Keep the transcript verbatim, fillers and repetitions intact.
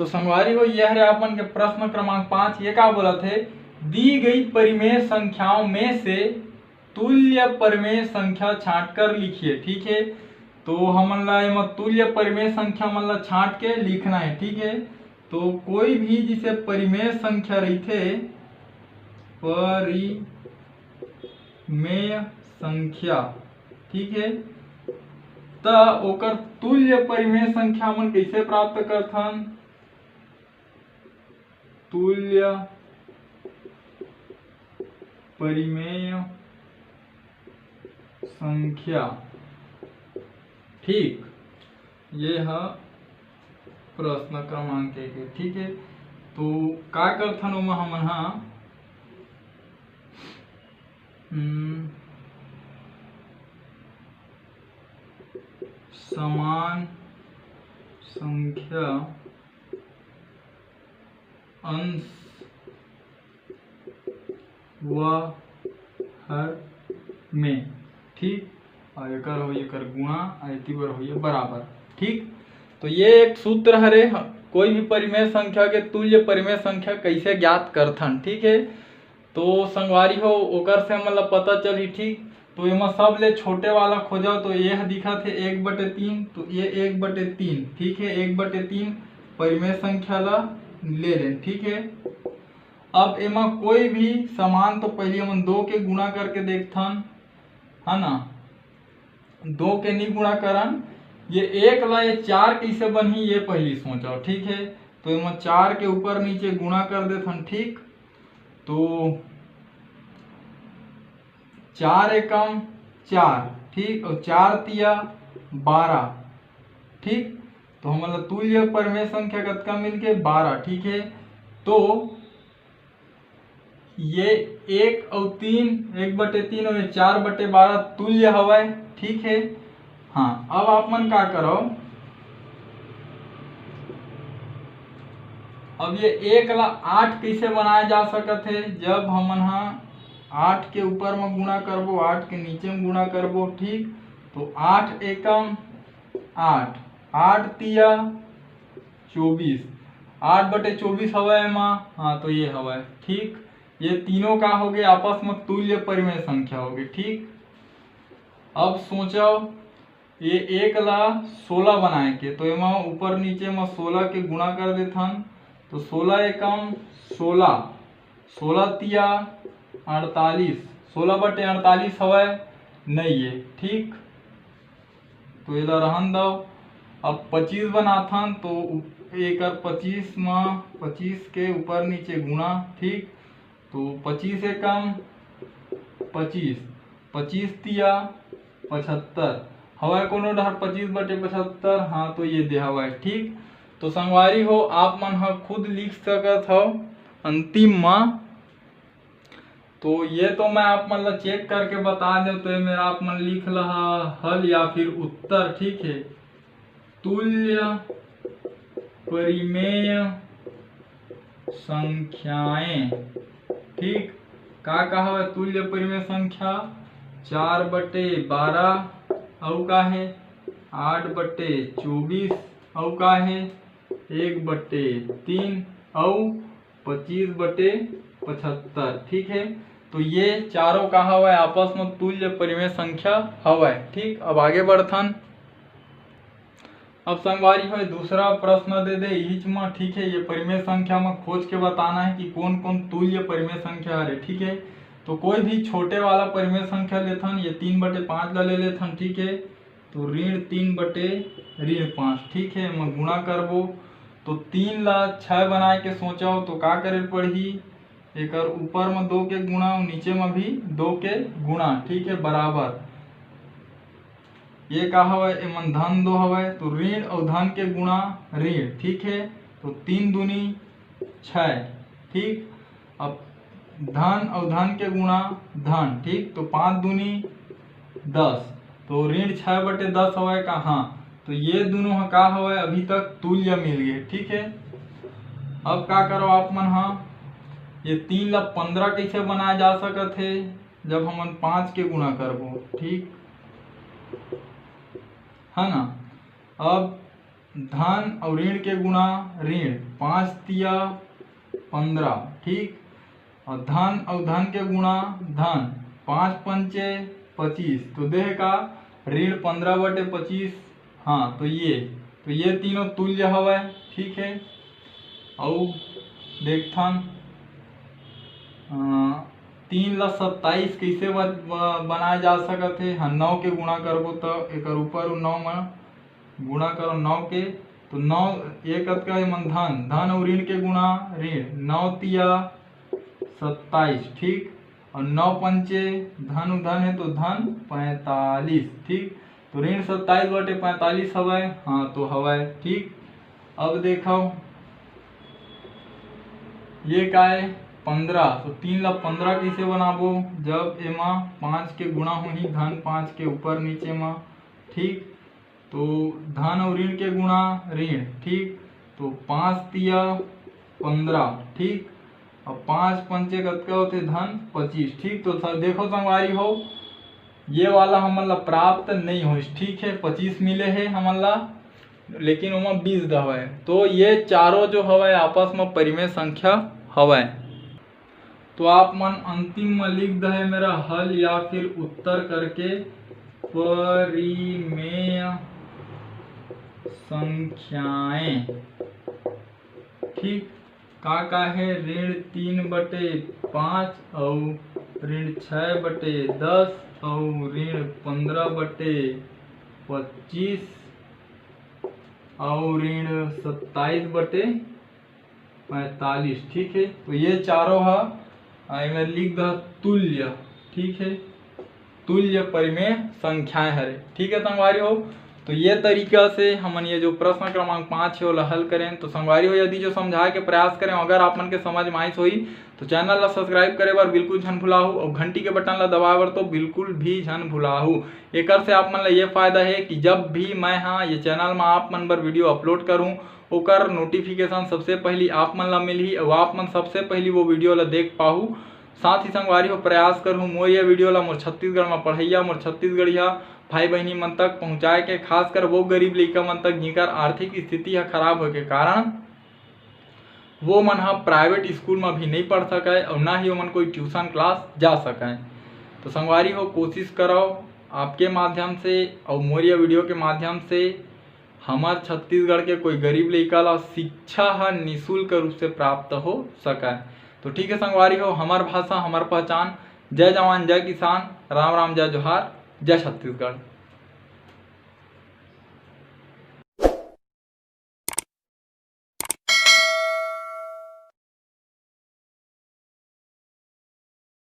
तो संगवारी हो, ये हरे आप मन के प्रश्न क्रमांक पाँच। ये का बोलत हे? दी गई परिमेय संख्याओं में से तुल्य परिमेय संख्या छांट कर लिखिए। ठीक है, तो हमन ला एमा तुल्य परिमेय संख्या मन ला छांट के लिखना है। ठीक है, तो कोई भी जैसे परिमेय संख्या रहिथे, परिमेय संख्या, ठीक है, त ओकर तुल्य परिमेय संख्या हमन कैसे प्राप्त करथन? तुल्य परिमेय संख्या। ठीक, ये ह प्रश्न क्रमांक एक है। ठीक है, तो का करथन ओमा हमन हा, हम्म, समान संख्या अंश व हर में, ठीक, और एकर होई एकर गुणा, और एती बर होई बराबर। ठीक, तो ये एक सूत्र हरे, कोई भी परिमेय संख्या के तुल्य परिमेय संख्या कैसे ज्ञात करथन। ठीक है, तो संगवारी हो, ओकर से हमन ला पता चलही। ठीक, तो एमा सबले छोटे वाला खोजो, तो ये ह दिखत हे एक बटे तीन, तो ये एक बटे तीन, ठीक है, एक बटे तीन परिमेय संख्या ला ले लेन। ठीक है, अब एमा कोई भी समान, तो पहले हमन दो के गुणा करके देखथन, है ना, दो के नहीं गुणा करन, ये एक ला ये चार कैसे बनही, ये पहली सोचो। ठीक है, तो एमा चार के ऊपर नीचे गुणा कर देथन। ठीक, तो चार एकम चार, ठीक, और चार तिया बारह। ठीक, तो हमन ला तुल्य परिमेय संख्या कतका मिल के? बारह। ठीक है, तो ये एक अउ तीन, एक बटे तीन और ये चार बटे बारह तुल्य हवय। ठीक है, हाँ, अब आप मन का करो, अब ये एक ला आठ कैसे बनाया जा सकत है? जब हमन हा आठ के ऊपर में गुणा करबो, आठ के नीचे में गुणा करबो, ठीक, तो आठ एकम आठ, आठ तिया चौबीस, आठ बटे चौबीस हवय एमा, हाँ, तो ये हवय। ठीक, ये तीनों का होगे? आपस में तुल्य परिमेय संख्या होगे। ठीक, अब सोचो, ये एक ला सोलह बनाए के, तो एमा ऊपर नीचे में सोलह के गुणा कर देथन, तो सोलह एकम सोलह, सोलह तिया अड़तालीस, सोलह बटे अड़तालीस हवय, नहीं ये। ठीक, तो एला रहन दव। अब पच्चीस बनाथन, तो उ-, एकर पच्चीस म पच्चीस के ऊपर नीचे गुणा। ठीक, तो पच्चीस एकम पच्चीस, पच्चीस तिया पचहत्तर, हवय कोनो डहर पच्चीस बटे पचहत्तर? हाँ, तो ये दे हवय। ठीक, तो संगवारी हो, आप मन ह खुद लिख सकत हव अंतिम म। तो ये तो मैं आप मन ला चेक करके बता दें, तो ये मेरा आप मन लिख लहा हल या फिर उत्तर। ठीक है, तुल्य परिमेय संख्याएं। ठीक, का का हवय तुल्य परिमेय संख्या? चार बटे बारह, अउ का है? आठ बटे चौबीस, अउ का है? एक बटे तीन, अउ पच्चीस बटे पचहत्तर। ठीक है, तो ये चारों का हवय आपस में तुल्य परिमेय संख्या हवय। ठीक, अब आगे बढ़थन। अब संगवारी हो, दूसरा प्रश्न दे दे इहिच म। ठीक है, ये परिमेय संख्या म खोज के बताना है कि कौन कौन तुल्य परिमेय संख्या हरे। ठीक है, तो कोई भी छोटे वाला परिमेय संख्या लेथन, ये तीन बटे पाँच ला ले लेथन। ठीक है, तो ऋण तीन बटे ऋण पाँच। ठीक है, एमा गुणा करबो, तो तीन ला छः बनाए के सोचव, तो का करे पड़ही? एकर ऊपर म दो के गुणा अउ नीचे म भी दो के गुणा। ठीक है, बराबर ये का हवय? एमन धन दो हवय, तो ऋण अउ धन के गुणा ऋण। ठीक है, तो तीन दूनी छः। ठीक, अब धन अउ धन के गुणा धन। ठीक, तो पाँच दूनी दस, तो ऋण छः बटे दस हवय का? हाँ, तो ये दोनों ह का हवय? अभी तक तुल्य मिल गए। ठीक है, अब का करो आप मन ह, ये तीन ला पंद्रह कैसे बनाया जा सकत है? जब हमन पाँच के गुणा करबो, ठीक है ना, अब धन अउ ऋण के गुणा ऋण, पाँच तिया पंद्रह, ठीक। अउ धन अउ धन के गुणा धन, पाँच पंचे पच्चीस, तो देहे का ऋण पंद्रह बटे पच्चीस। हाँ, तो ये, तो ये तीनों तुल्य हवय, ठीक है। अउ देखथन, अ, तीन ला सत्ताईस कइसे ब-, ब-, बनाए जा सकत हे? हाँ, नौ के गुणा करबो त एकर ऊपर नौ म गुणा करो नौ के, तो नौ, ये कतका हे मन धन, धन अउ ऋण के गुणा ऋण, नौ तिया सत्ताईस, ठीक। अउ नौ पंचे धन अउ धन हे तो धन पैंतालीस, ठीक। तो ऋण सत्ताईस बटे पैंतालीस हवय, हाँ तो हवय, ठीक। अब देखो ये काय पंद्रह, तो तीन ला पंद्रह कइसे बनाबो? जब एमा पाँच के गुणा होही धन पाँच के ऊपर नीचे मा, ठीक। तो धन अउ ऋण के गुणा ऋण, ठीक। तो पाँच तिया पंद्रह, ठीक। अब पाँच पंचे कतका होथे? धन पच्चीस, ठीक। तो स-, देखो संगवारी हो, ये वाला हमन ला प्राप्त नहीं होइस, ठीक है, पच्चीस मिले हे हमन ला, लेकिन ओमा बीस दहवय, तो ये चारों जो हवय आपस में परिमेय संख्या हवय। तो आप मन अंतिम में लिख दहे मेरा हल या फिर उत्तर करके परिमेय संख्याएं, ठीक। का का हे? ऋण तीन बटे पाँच अउ ऋण छः बटे दस अउ ऋण पंद्रह बटे पच्चीस अउ ऋण सत्ताईस बटे पैंतालीस, ठीक है। तो ये चारों हा, आ, एमे लिख दह तुल्य, ठीक है, तुल्य परिमेय संख्याएं हरे, ठीक है संगवारी हो। तो ये तरीका से हमन ये जो प्रश्न क्रमांक पाँच है ओला हल करें। तो संगवारी हो, यदि जो समझाए के प्रयास करें, अगर आप मन के समझ में आइस होही तो चैनल ला सब्सक्राइब करे बर बिल्कुल झन भुलाहू और घंटी के बटन ला दबाए बर तो बिल्कुल भी झन भुलाहू। एकर से आप मन ला ये फायदा है कि जब भी मैं हाँ ये चैनल में आप मन बर वीडियो अपलोड करूँ, ओकर नोटिफिकेशन सबसे पहली आप मन ला मिलही और आप मन सबसे पहली वो वीडियो ला देख पाहू। साथ ही संगवारी हो, प्रयास करहूँ मोर ये वीडियो ला मोर छत्तीसगढ़ में पढ़ैया, मोर छत्तीसगढ़िया भाई बहनी मन तक पहुँचाए के, खासकर वो गरीब लइका मन तक जिनकर आर्थिक स्थिति ह खराब होए के कारण वो मन ह प्राइवेट स्कूल में भी नहीं पढ़ सकय और ना ही ओमन कोई ट्यूशन क्लास जा सकय। तो संगवारी हो, कोशिश करो आपके माध्यम से और मोर ये वीडियो के माध्यम से हमर छत्तीसगढ़ के कोई गरीब लइका ला शिक्षा ह निशुल्क रूप से प्राप्त हो सकय। तो ठीक है संगवारी हो, हमर भाषा हमर पहचान। जय जवान, जय किसान, राम राम, जय जोहार, जय छत्तीसगढ़।